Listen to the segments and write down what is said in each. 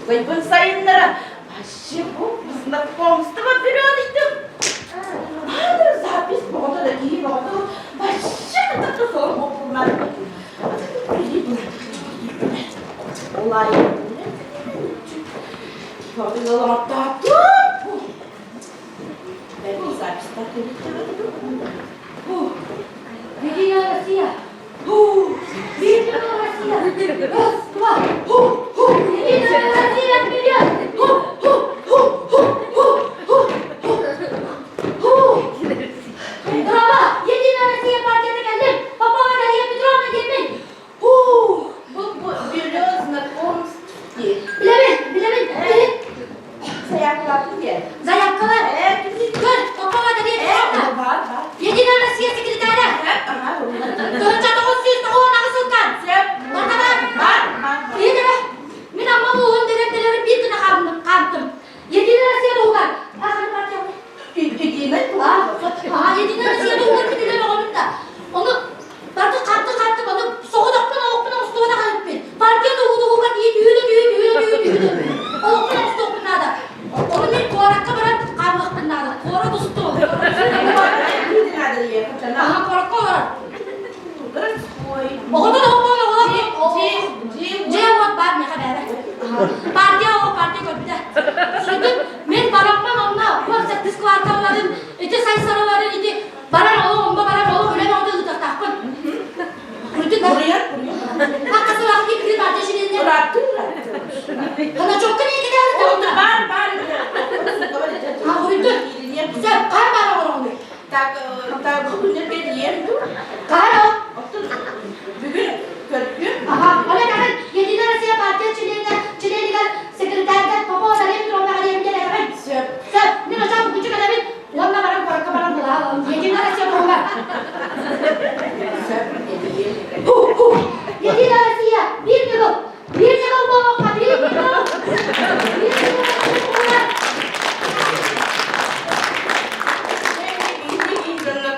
Творчествойбун сайыннара вообще бу знакомство берёнытым. Надо запись боҕото да киһи боҕото вообще кытта солом боппулмар. Олай. Единая Россия! Единая Россия! Раз, два! Единая Россия вперед! Браво! Единая Россия партията кэллим! Попова Дарья Петровна диэммин! Бу бюро знакомств Билэбин, билэбин, билин! Заявкалаатын диэн. Заявкалар! Көр, Попова Дарья Петровна! Бар, бар. Единая Россия секретаря! 1998 сылтан! Манна бар! Бар, бар. Ийэтэрэ, мин Амма улууһун дириэктэригэр биир гына хаамтым. Единая Россия туһугар. Аханы партия. Единая Аха, Единая Россия туһугар бүтүлэн оҕобун да. Ону барты хаамты хаамтым, ону соҕотохпун олохпун оҥостубатах эбиппин. Партия туһугар тиийэ түүнэ түүнэ түүнэ түүнэ түүнэ. Олохпун оҥостуохпун наада. Ону мин куоракка баран хаамыахпын наада. Куорат устуо. Аха, куоракка олорор. Оҕото да оҕо оҕолор дьиэ уот баар миэхэ бээрэ. Партия оҕо партия көрбүтэ. Сүрдүн мин бараммын онно 18 кварталларын ити сайсараларын ити баран олох онно баран олох үлэ бөҕөтө ыытыахтаахпын. Үрдүн Хаккасылаах киһи партия чилиэнэ. Ханачокка не кэтээр Бар, бар. А, үрдүн. Сөп, хаар баар оҕороҕунуй? Так, так, бүгүн берием. Хаар ол. Бүгүн көрдүм. Аха, ону даҕан Единая Россия партия чилиэнэ, чилиэнигэр секретарьгар Попова Дарья Петровнаҕа диэбитин этэҕин. Сөп. Сөп, мин очоо бүкүчү кэлэбин уонна баран куоракка баран булаалым. Единая Россия туһугар. Сөп, эдием. Единая Россия, биир ньыгыл, биир ньыгыл буолуохха, биир ньыгыл. Биир ньыгыл туһугар.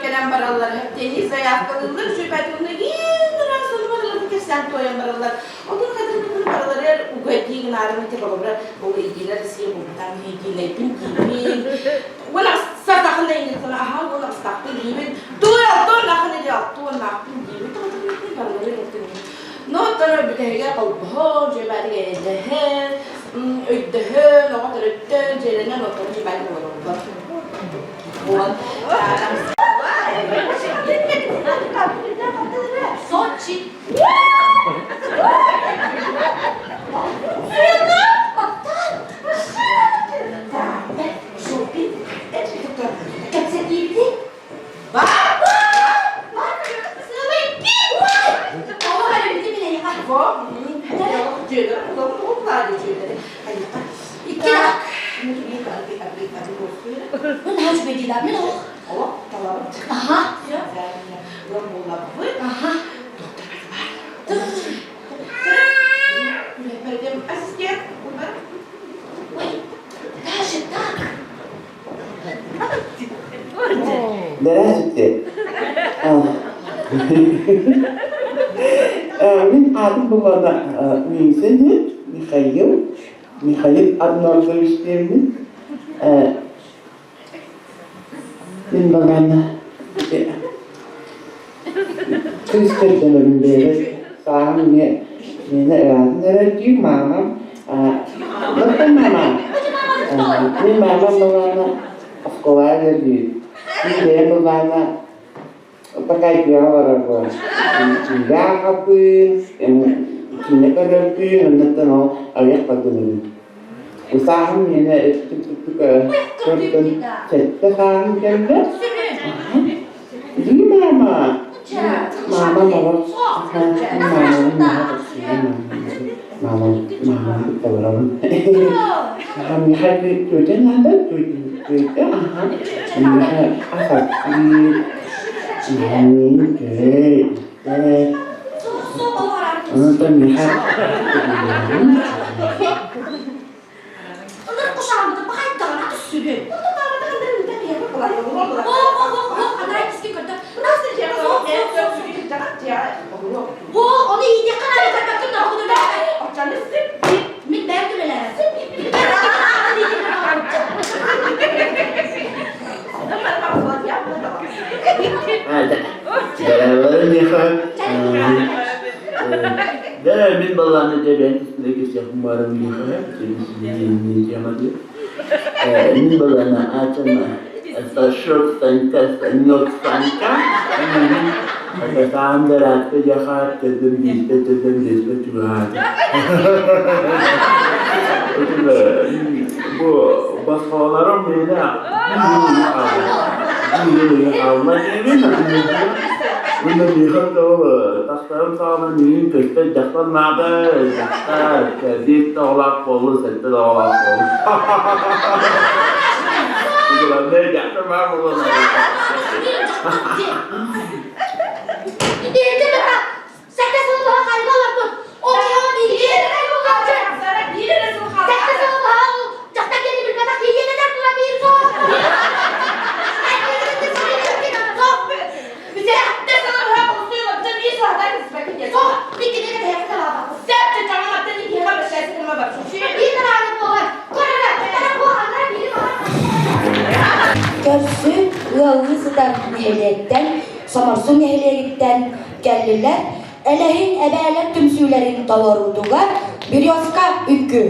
Кэлэн бараллар. Тени заявкалыыллар, үчүгэйдик иин сон кэпсээн туойан бараллар. Отун хатырбытын баралар угадии гынаарым ити холобура ол Единая Россия буолбутан единэйбин диибин. Уон сатахын эйнин аха уон астаахпын диибин. Туой алтон ахын или алтуон наахпын диибин. Тоҕотун баралары кэттин. Но тара бүтэһигэ холбоһон, дьиэбээтик эйэлэһэн, өйдөһөн, оҕо төрөттөн, дьиэлэнэн оттон дьиэбээт олороллор. Уон Сочи. Кэпсэтиибитий? Бар! Бар! Сылайки! Оҕо эрэммити мин эйиэхэ. Икки да. Бу наһаа үчүгэй диилэр. Мин олох. Аха. Аха. Ой, даже так. Здравствуйте. Мин аатым буллаҕына Миисэ диэн Михаил, Михаил Арнольдович диэммин. Мин баҕана кыыс көрдөнөбүн бэйэбэр сааһым эмиэ миэнэ ыраатан эрэр дии маамам Оттон мама мин маамам баҕана оскуолаҕа үлэлиир. Мин бэйэм баҕана Такайкыаҕа барарбын. Киинэ аахаппын, киинэ көрөрбүн, оннуттан ол аҕыйах бардыныбын. Сааһым миэнэ көрдөн сэттэ сааһым кэллэ. Дии маама. Маамам оҕо мамам мамам кытта барабын. Миэхэ тетя надо, тетя, ага. Миэхэ асаттыы, Онтон миэхэ Ынырык кушааммытын баҕайдаҕына түссүгүн. О, ону иитиэххэ наада көрбөккүн да, Мин бэйэм үлэлээбэппин. Дэ мин балааны дэ бэйэн туспунай кэпсиэхпин баарым диэхэ дии. Мин балаана аатым Сашок Санька Санек Санька. Саам дэрээттэ дьахаат төдүм биирдэ төдүм биэспэ чугаһаата. Бу босхолорум миэнэ хаалла диибин. Уонна миэхэ ол тахсарым саҕана миигин көстөр дьахтар наада, дьахтар биир да оҕолоох буоллун, сэттэ да оҕолоох буоллун. Главное, дьахтар баар буолуон Ити бата сэттэ сыл быһа хайга олорбут. Ол киһи биир Сэттэ сыл быһа ол дьахтар диэни билбэтэх киһиэтэ тура биир суох. Көрсү ыаллыы сытар нэһилиэктэн, Соморсун нэһилиэгиттэн кэллилэр. Элэһин эбээлэр түмсүүлэрин толоруутугар Березка үҥкүү.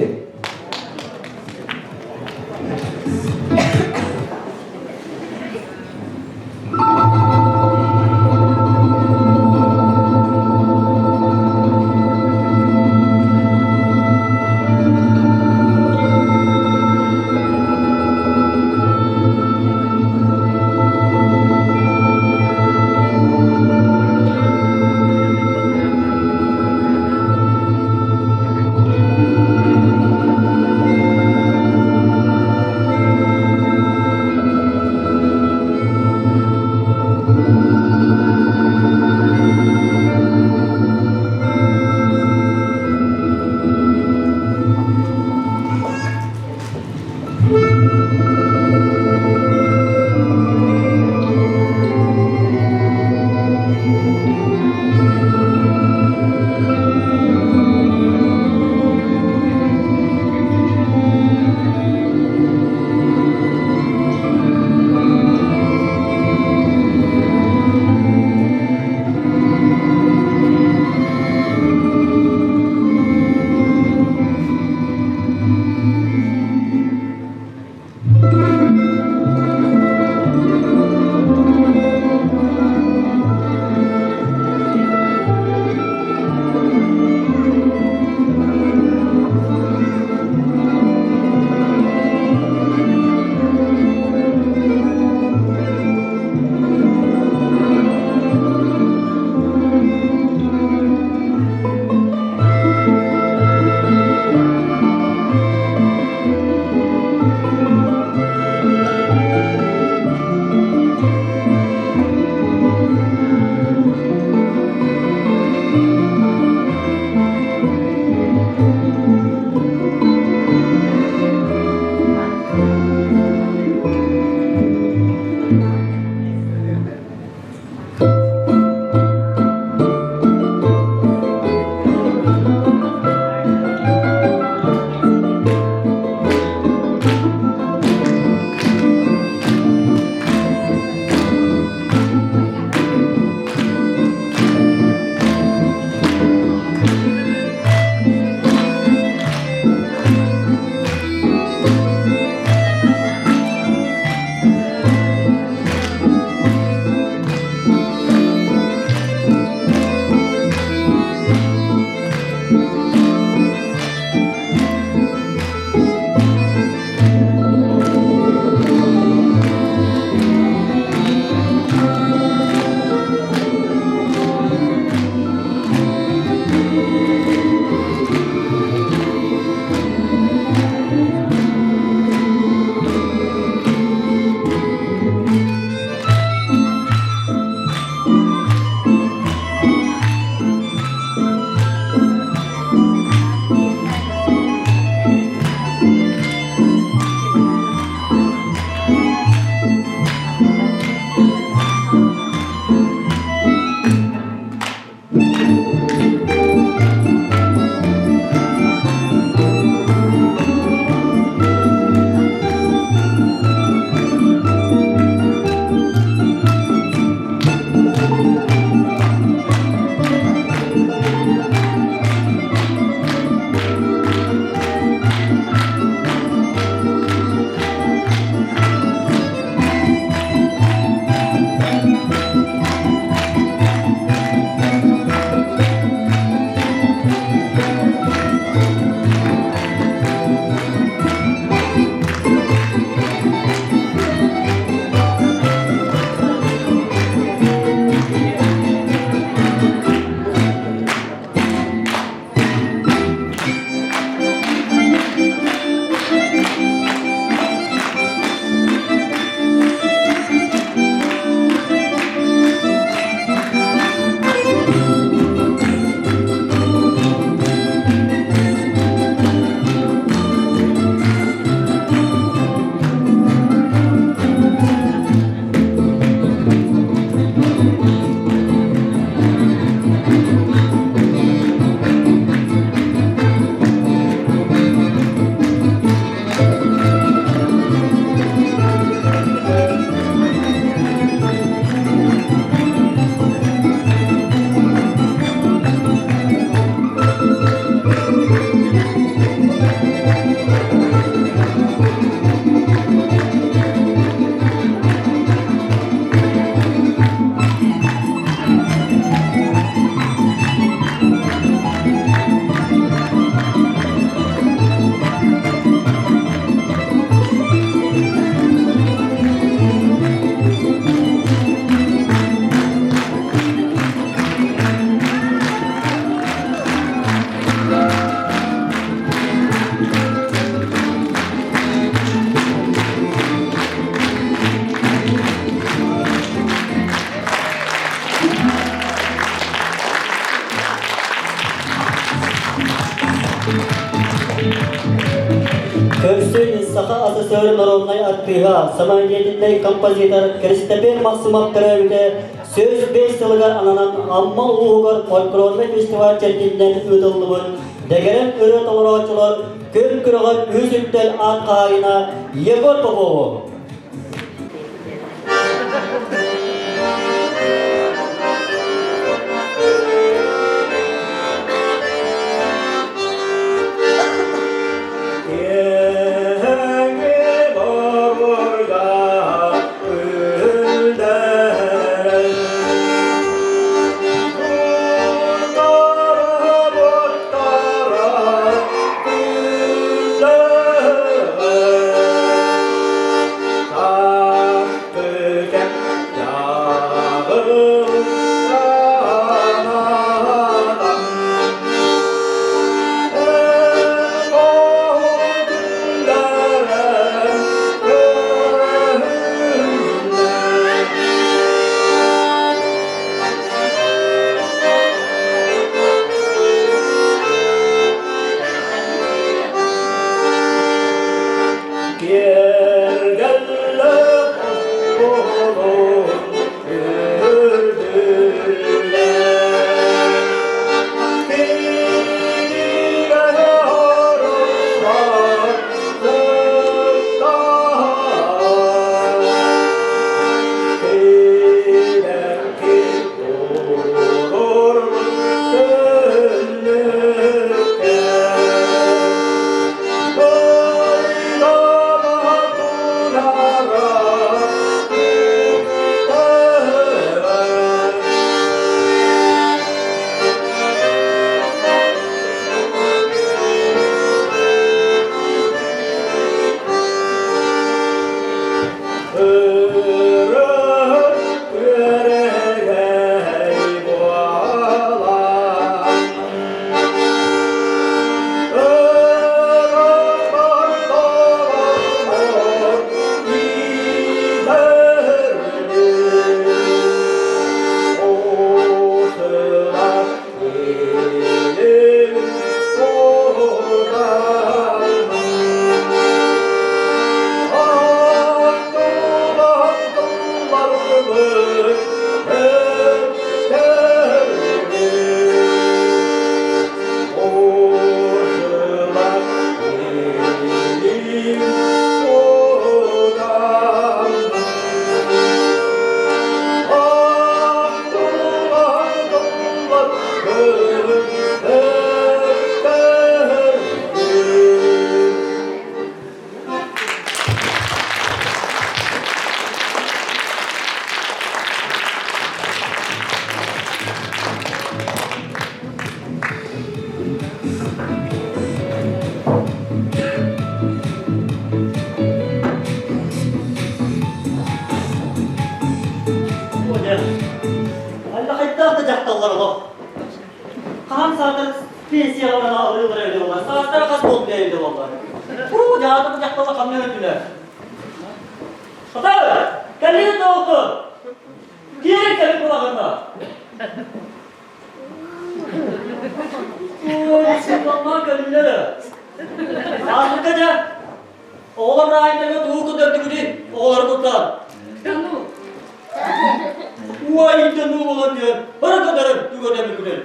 Көрсүн Саха СССР народнай артыыһа, самодеятельнай композитор Кристобер Максимов төрөөбүтэ 105 сылыгар ананан Амма улууһугар фольклорнай фестиваль чэрчитинэн ыытыллыбыт Дэгэрэн ырыа толорооччулар күн күрэҕэр үһүс үрдэл аат хаһаайына Егор Попов. Хайдах да дьахталлар олох. Хаһан саатар пенсияҕа баран алыылара эбитэ буоллар, саастара хас буолбут эбитэ буоллар. Уу, дьаатым дьахталлар хамныы өлдүлэр. Хатар, кэллигит да оттон. Киирин кэлин кулаҕына. Ой, сылланмаа кэллилэр. Ааспыкка дьэ, оҕолор раайдарга тугу көрдөрдүгүтүй, оҕолору куттаан. Уай, тонуу буолан диэн, бары көтөрүм, түгэтэн күлэн.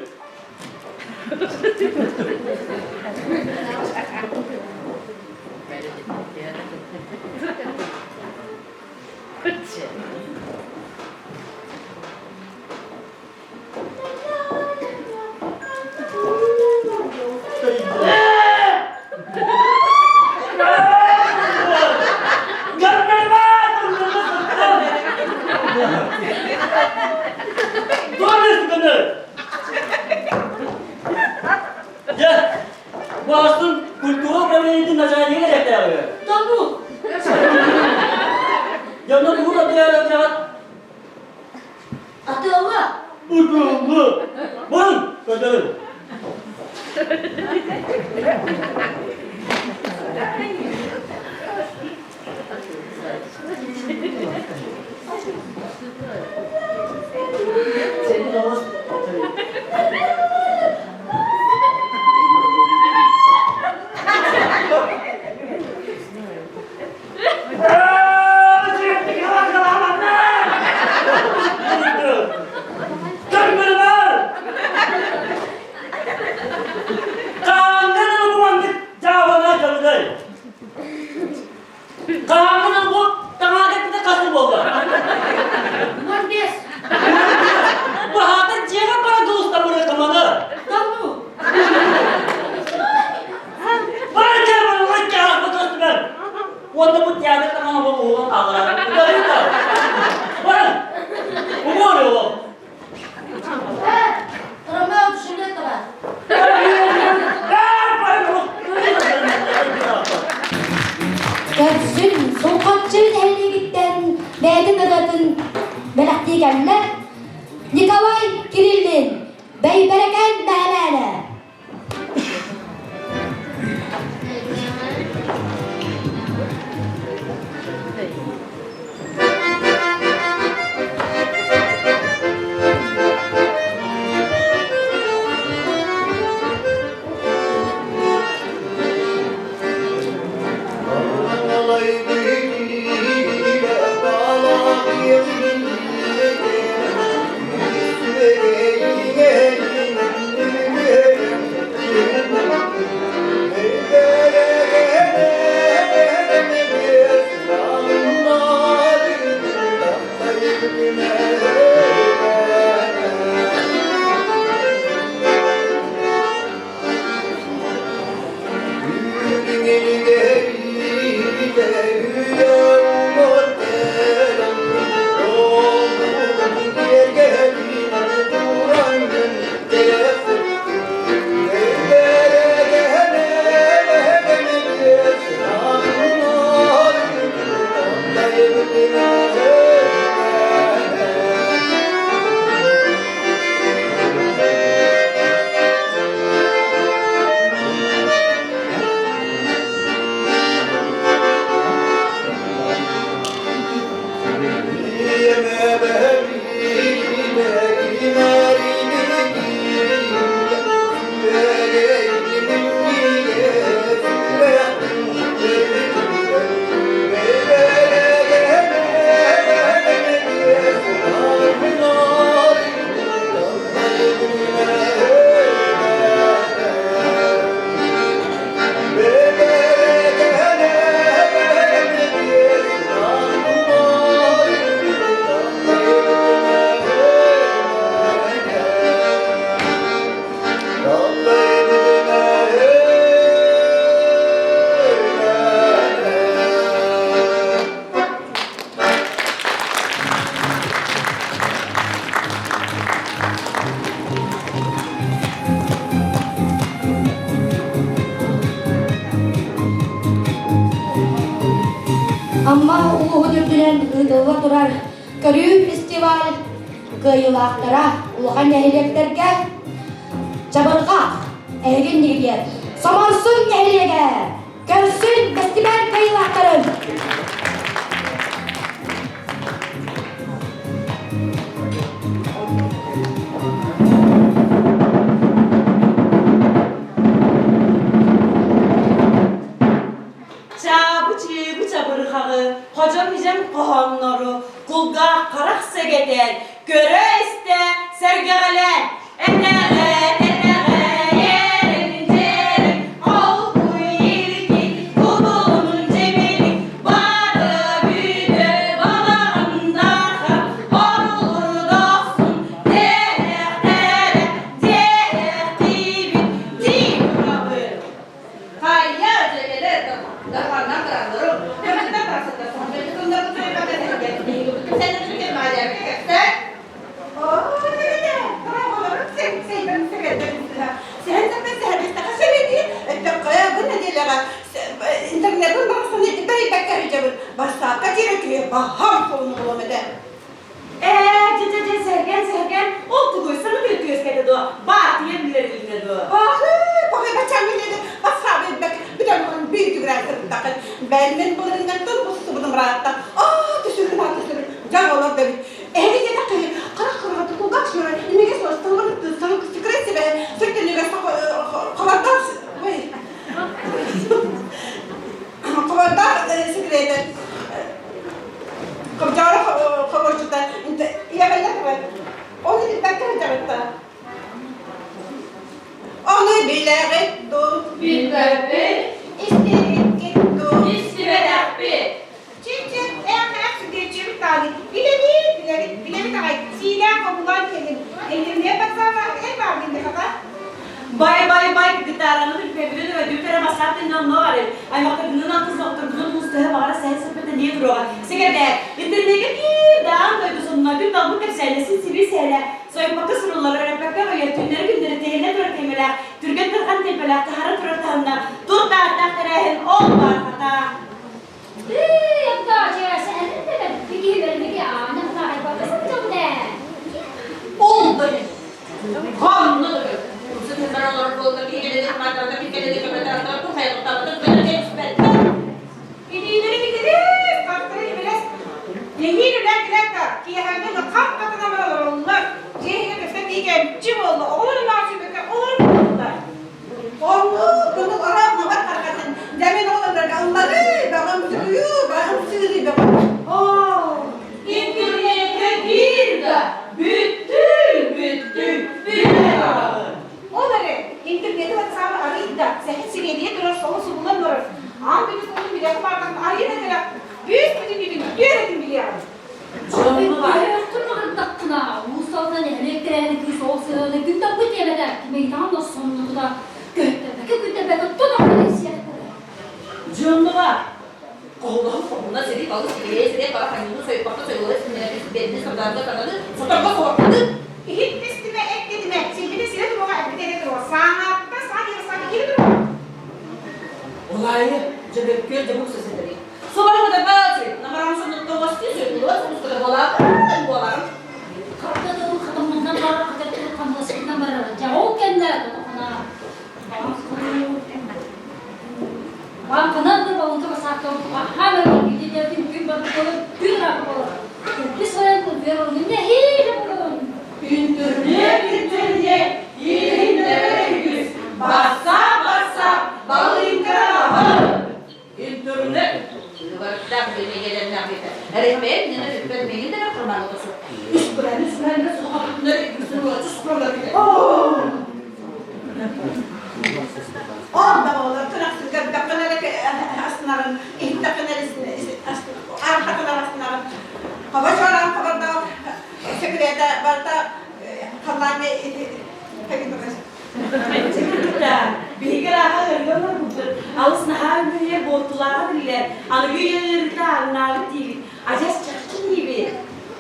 Дьэ, баастын культура управлениетын начальнига диэхтээҕи. Да ну! Дьонно тугу да тыйаарыахтааҕар Атыылла! Атыылла! Барın, көрдөрүн. кэллэ Николай Кириллин, Бэйбэрэкээн Мэһэмээнэ. Амма улууһун үрдүнэн ыытылла турар көрүү фестиваль кыайыылаахтара улахан нэһилиэктэргэ Чабырҕах, эһигин нигириэр Соморсун нэһилиэгэ Көрсүн фестиваль кыайыылаахтарын! Чаабы-чыыбы чабырҕаҕы, ходьом-идьэм хоһооннору кулгаах харах сэгэтэн, көрө-истэ сэргэҕэлээн, этэҕэ, этэҕэ, эрин-дьэрин, холкуй илгин, кутулун дьимилин, бары бүтэ балаҕаннаха, орулур дохсун, тэһэх-тэһэх, диэхтиибит, дии турабыт. Хайа, дьэгэлэр, дарханнан кыраалларым. Көмөтүнэн барсыттар, соһуйбутуннар Интернетин барахсаны бэрийбэккэ сылдьабын. Бассаапка киирэн киһи баһаам суолун булуом этэ. Ээ, дьэ, дьэ, дьэ, сэргэн, сэргэн, ол тугуй, саҥа күн күөскэтэ дуо, баартыйа биллэрилиннэ дуо? Баһы, баһы, баччаҥҥа бассаабы илбэк бүтэн баран биир түгүрэн сырыттахын. Бэл мин былырыыҥҥаттан бустубутум ыраатта. Аа, түсүрүн, аа, түсүрүн, дьаҥ олор да эбит. Эһиги диэтэх киһи харах хараҕа кулгаах сүрэ, имигэс усталлар секрет себе сиртэнигэр хабардаах ой хабардаах секретэ Хобдьоро хоборчута иэҕиллэ Ол илбэккэ сылдьабытта. Ону билэҕит дуу? Билбэппит. Истибиккит дуу? Истибэтэхпит. Чичи, эх, сүдүчүм тааны. Билэбит, билэбит, билэбит аҕай. Сиилээх хобулаан кэлин. Интернет батсаабаах эр баар дин Бай бай бай гитараны билбэбинэн өйдүү кэрэ басаат иннан бар аймақтаргынан алтыс доктургунан мустаһы баҕара сэһэн сыппыта нии туруоҕа. Сэгэрдээ, интернекке киир даан дойду сонуна күн талбыт кэпсээнэ син сиби сээлэ сойпокко суруллар өрөппөккө өйөр түннэри күннэри тэһиллэ турар тиэмэлээх түргэн тырхан тиэмпэлээх таһара турар таһымна тур тааттаах тэрээһин ол баар хата. Хонно да Умса түһэн олорор буолла киһи маатарда киккэлэри көмөтө ту хайаттабытын көнө кэспэттэр. Илиилэри битирис, хаттары имилэс. Нэһиил үлэ килэкка, киэһэҥҥи хам хатана баран олороллор. Дьиэ иһигэр көстө тиийгэмчи буолла, оҕолор ынах сүүбэккэ олорон буоллулар. Оннук, оннук ора набар харахатын, дьэ мин оҕолорго ыллары, баҕам сүрүйүү, баҕам сыырыы бөҕө. Оо, интернетке киир да, бүттүн, бүттүн, бүтэ бараҕын. Ол эрэ, интернети ватсабы арый да, сэһэн сириэдийэ турар соло субуллан барар. Аан дойду суолун билэҕин баартан арыйан этэрэ, бүүс бүтүннүүтүн түөрэтин билиэҕин. Өйөөхтүн аҕырдаххына, уус алдан нэһилиэк тэрээһини кыыс ол сыһыаны күн таппыт диэбэтэ, кимиитаҕын да соннутута көһүттэрбэккэ күттэрбэккэ тутахтара сиэхтэрэ. Дьоннуга Хоһулаһын хоһуна сири балыс сибиэһэй сири хара ханньыны сойуппакка сойуолай синнэрбит бэрдин сардаанга сананы соторго соһордуну Иһит тестимэ эт тетимэ, силбини сирэ туруга эппитэ эрэ туруга, сааҥаатта саҥа диэри саҥа киһи туруга. Олайы дьөбөккө дьобук сесетери. Субары быдабацы, намаран сонуттоҕости сөйгулуас устата болаатын буоларын. Хатта тыл хатаммытынан барар, хатар тыл хамнаспытынан барар. Дьэ ол кэннэ тотохуна Банканан да балыка басаакка хаһан эрэ күн барбыт күн ыраах буолар. Кэлби сайын кулбер нэһиилэ буолан. Интернет, интернет, иһиннэрэ үгүс. Баса, баса, балыыҥка Интернет. Бардаах бэйэлэрнээх Эрехмэйэн нена өппөт миигин да кырмаҥа тосу. Үс бүрәни сүрәнне суха Онда оҕолор кынахсыгар астынарын, иһиттэххинэ архатынар астынарын. Хаба чуораан хабардаах секрета барыта халлааҥҥа Биһиги ырааха ыарыыга олорбуппут. Алыс наһаа үмүрүйэр буортулааҕа биллэр. Аныгы үйэ ыарыыта аарынаабыт диибит. Адьас чахчы диибит.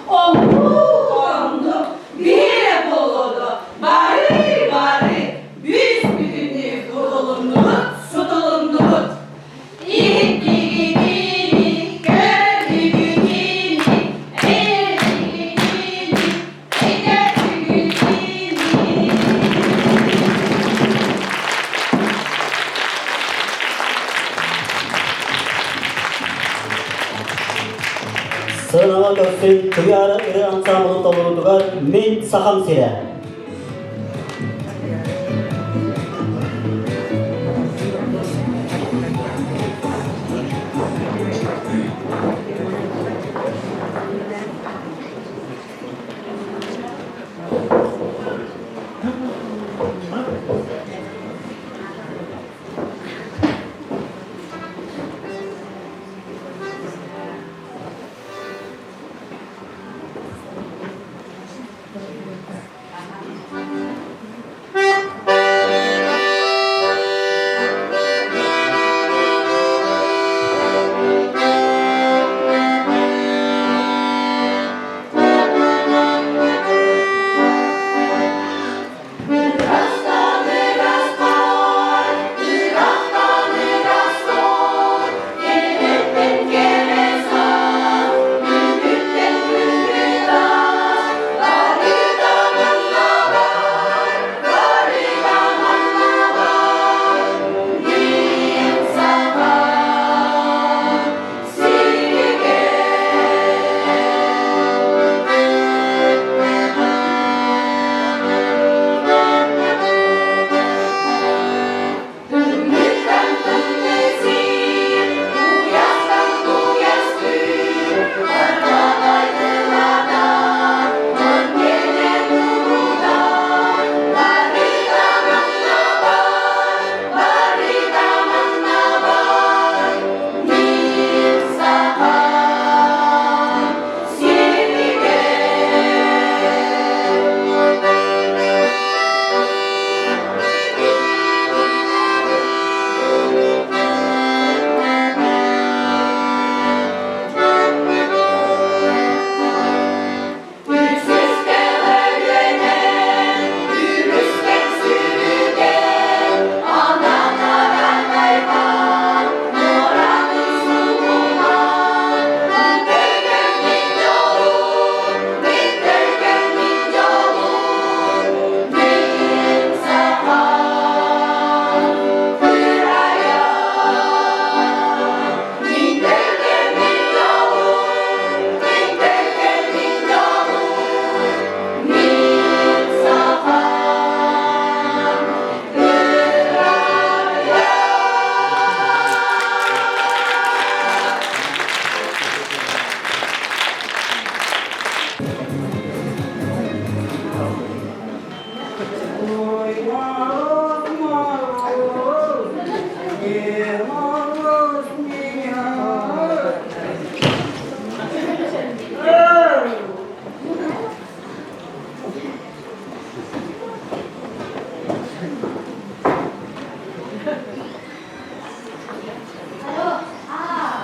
Оннук, оннук, биһиги буолуо бары, бары, бүс-бүтүннүү кутулуннубут, сутулуннубут. Иһиттигитини, көрдүгүтүни, эрдигитини, этэрдигитини. Сыанаҕа көрсүн Туйаара ырыа ансаамбылын толоруутугар Мин Сахам сирэ.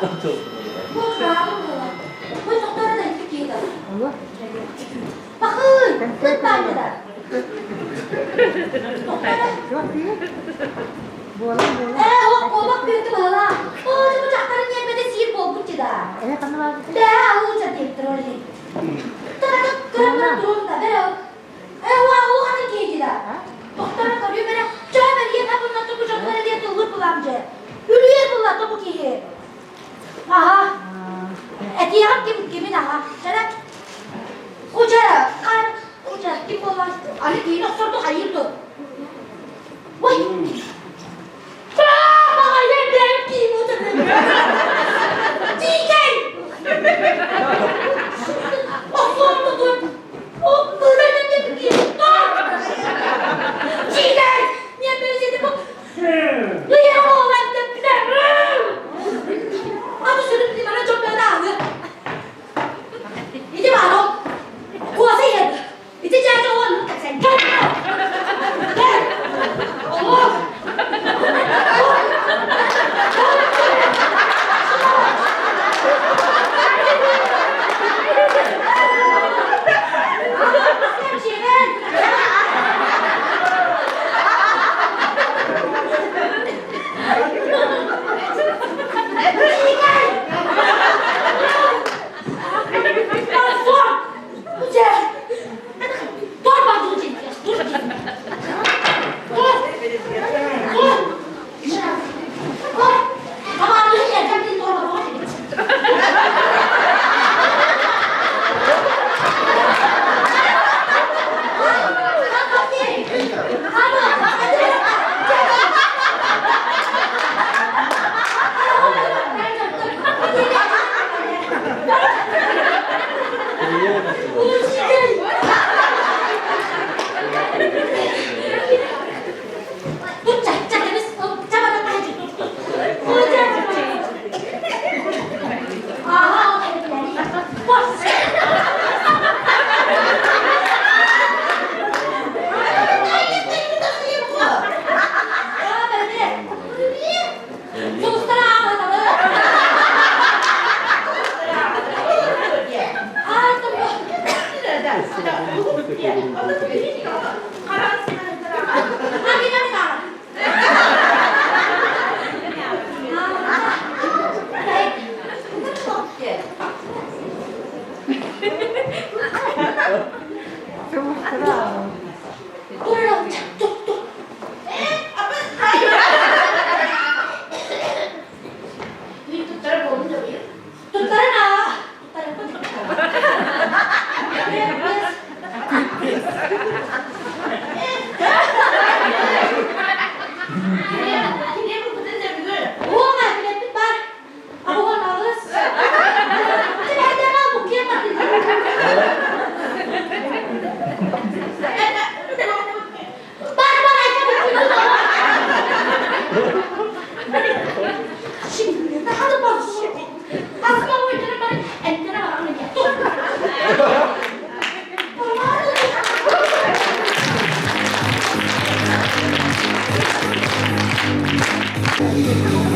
Бу хаалым буола. Бу тохторо да икки киһи да. Бахый, ыт баанньыда. Тохторо. Ээ, ол куобах бүөтү баһылаа. Оо, бу дьахтарын ньиэрбэтэ сиир буолбут дьида. Бээ, алууча диэбиттэр ол иһин. Тара көрөн баран туруон да, бэрэ ол. Ээ, уа, улахан киһи дьида. Тохторо көрүү бэрэ, чөө бэрийэн абынна тубу дьоннор диэн тыллыр булаам дьэ. Үлүйэр булла тубу киһи. Аха. Этиэҕим ким кимин аха. Чара. Уча, кар, уча, ким буолла? Аны киһини охсорду хайыыр дуо? Ой! Баҕайы бэйэм киһим утары. Дикэй! Охсорду дуо? О, быдан эмне киһи. Дикэй! Не бэйседи бу.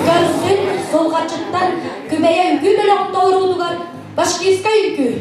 Көрсүн сулҕаччыттан Күбэйэ үҥкүү бөлөҕүн толоруутугар Башкирскай үҥкүү.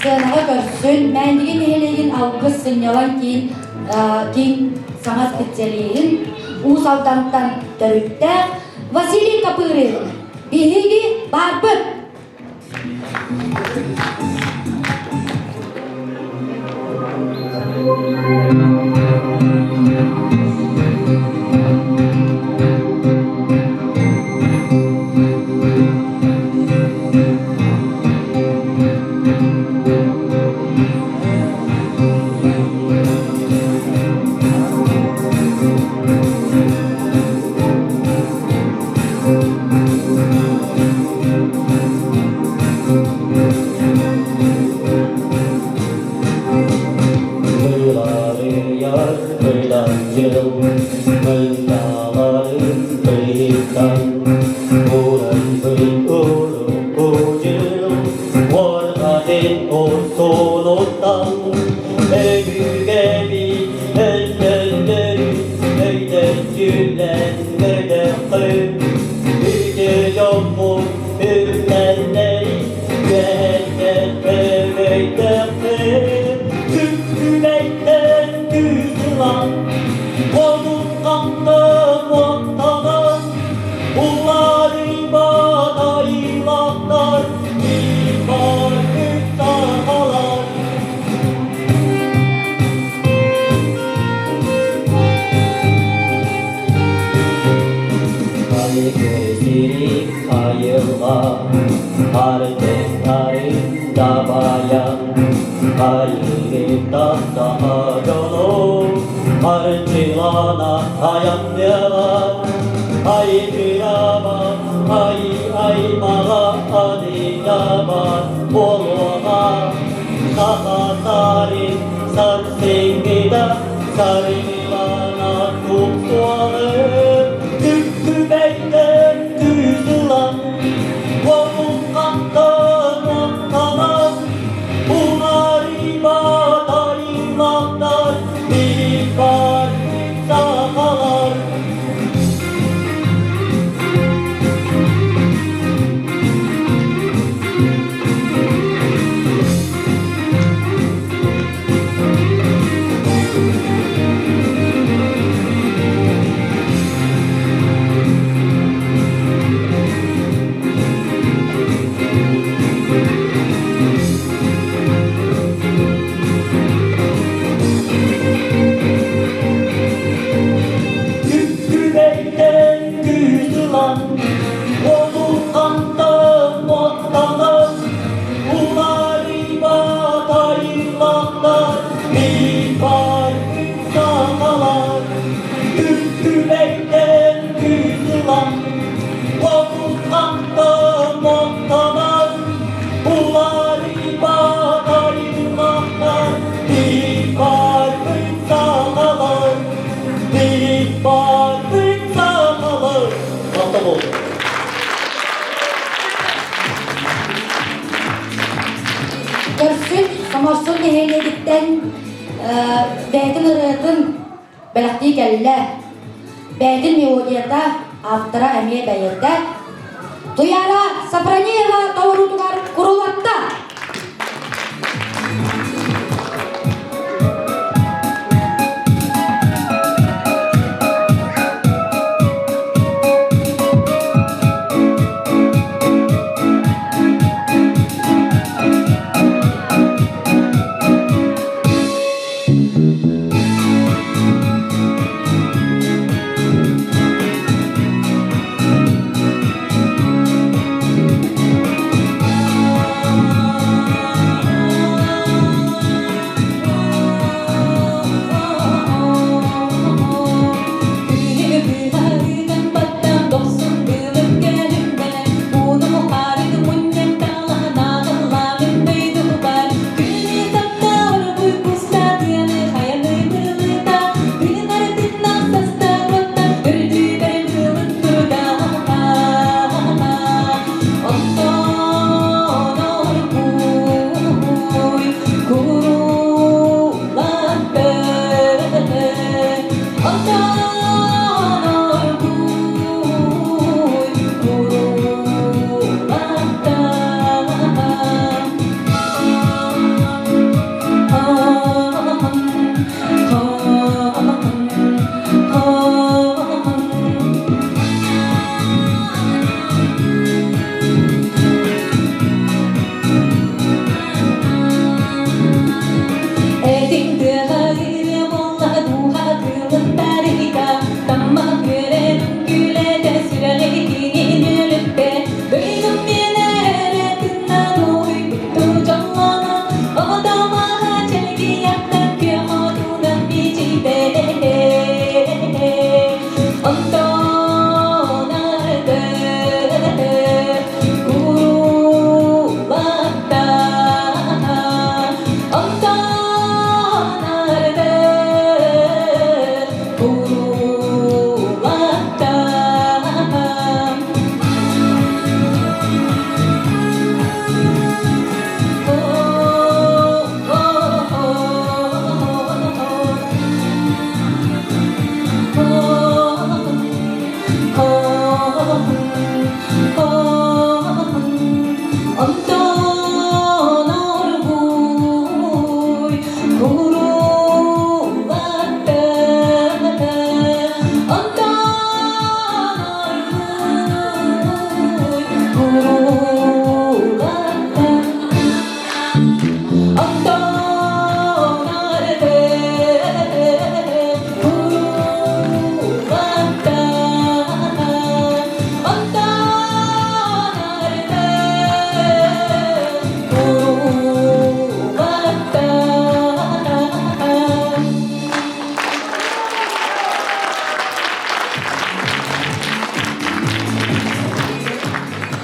Сыанаҕа көрсүн, Мээндиги нэһилиэгин Алгыс сынньалаҥ киин киин саҥа специалиһын Уус Алдантан төрүттээх Василий Копырин. Биһиги баарбыт! Морсун нэһилиэгиттэн бэйэтин ырыатын бэлэхтии кэллэ. Бэйэтин мелодията, автора эмиэ бэйэтэ. Туяра Сафронеева толоруутугар курулатта.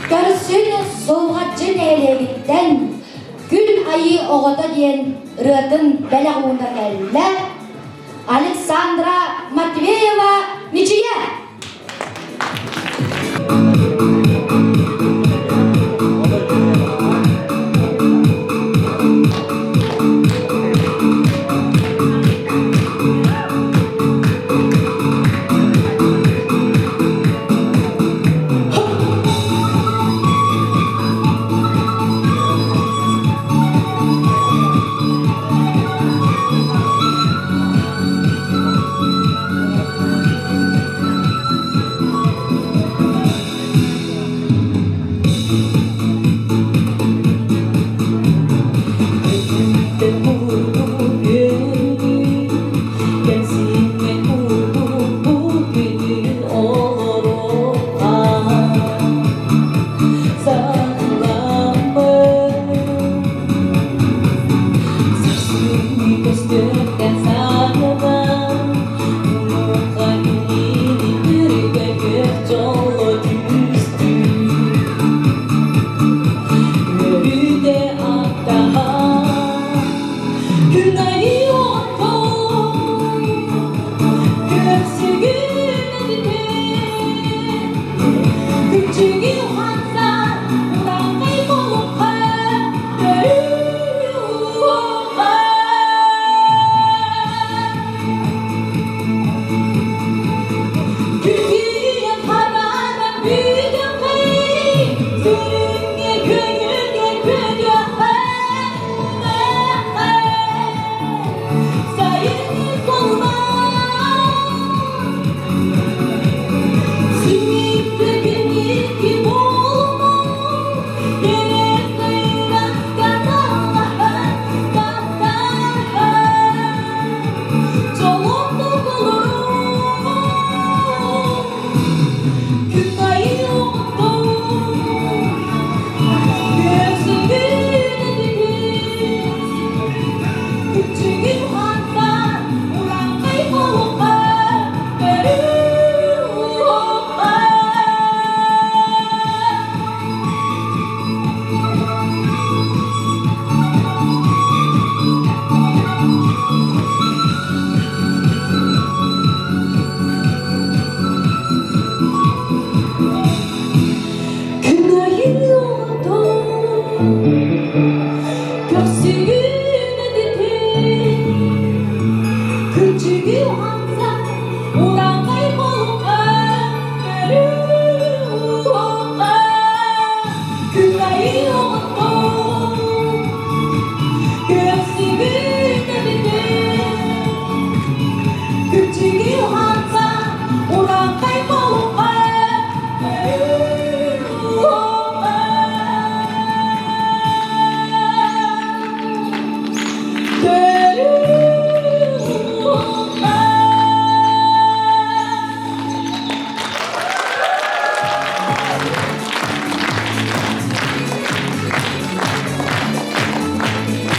Көрсүн Сулҕаччы нэһилиэгиттэн Күн Айыы оҕото диэн ырыатын бэлэх ууна кэллэ Александра Матвеева Мичийэ.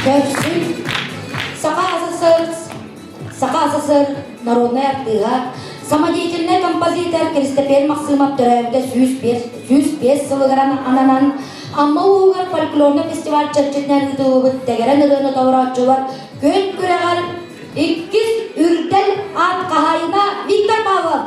Көрсүн Саха СССР Саха СССР народнай артыыһа, самодеятельнай композитор Кристопер Максимов төрөөбүтэ 105 сылыгар ананан Амма улууһугар фольклорнай фестиваль чэрчитинэн ыытыллыбыт Тэгэрэн ырыаны толорооччулар күөн күрэҕэр иккис үрдэл аат хаһаайына Виктор Павлов.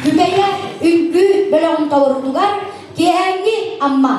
Күбэйэ үҥкүү бөлөҕүн толорутугар Киэһээҥҥи Амма.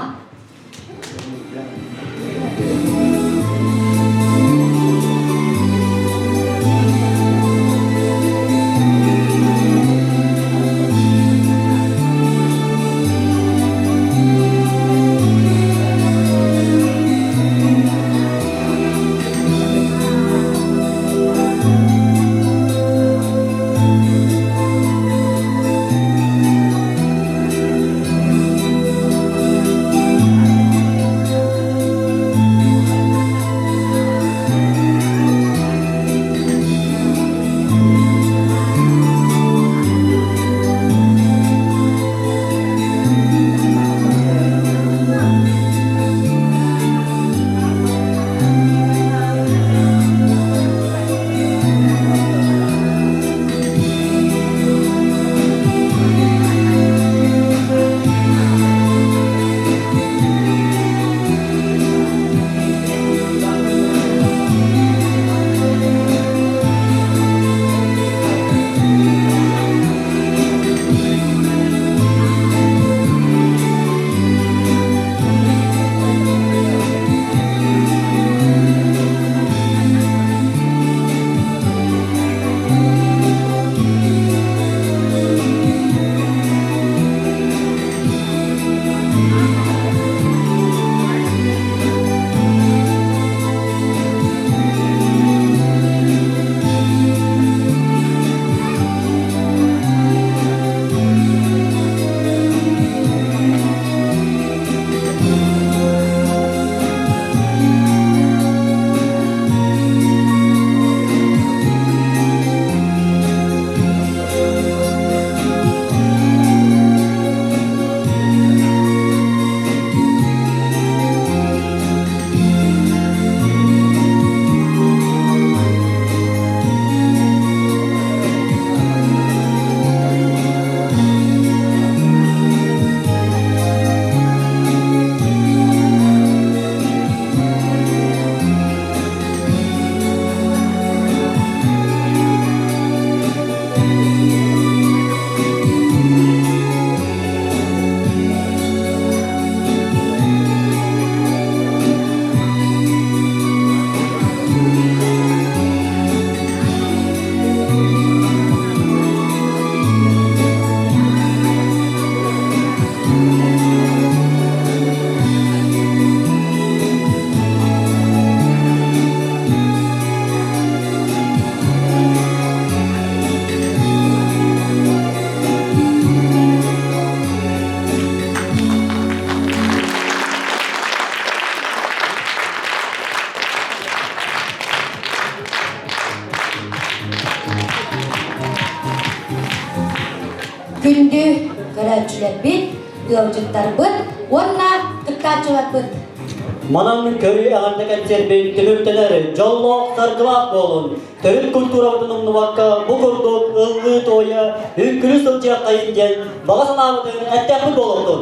Күндү көрөөччүлэрбит, ыалдьыттарбыт уонна кыттааччыларбыт! Манан көрүү эҕэрдэ кэнсиэрбин түмүктэнэр дьоллоох саргылаах буолун! Төрүт культурабытын умнубакка бу курдук ыллыы-туойа, үҥкүлүү сылдьыаххайын диэн баҕа санаабытын эттэхпит буолуохтун!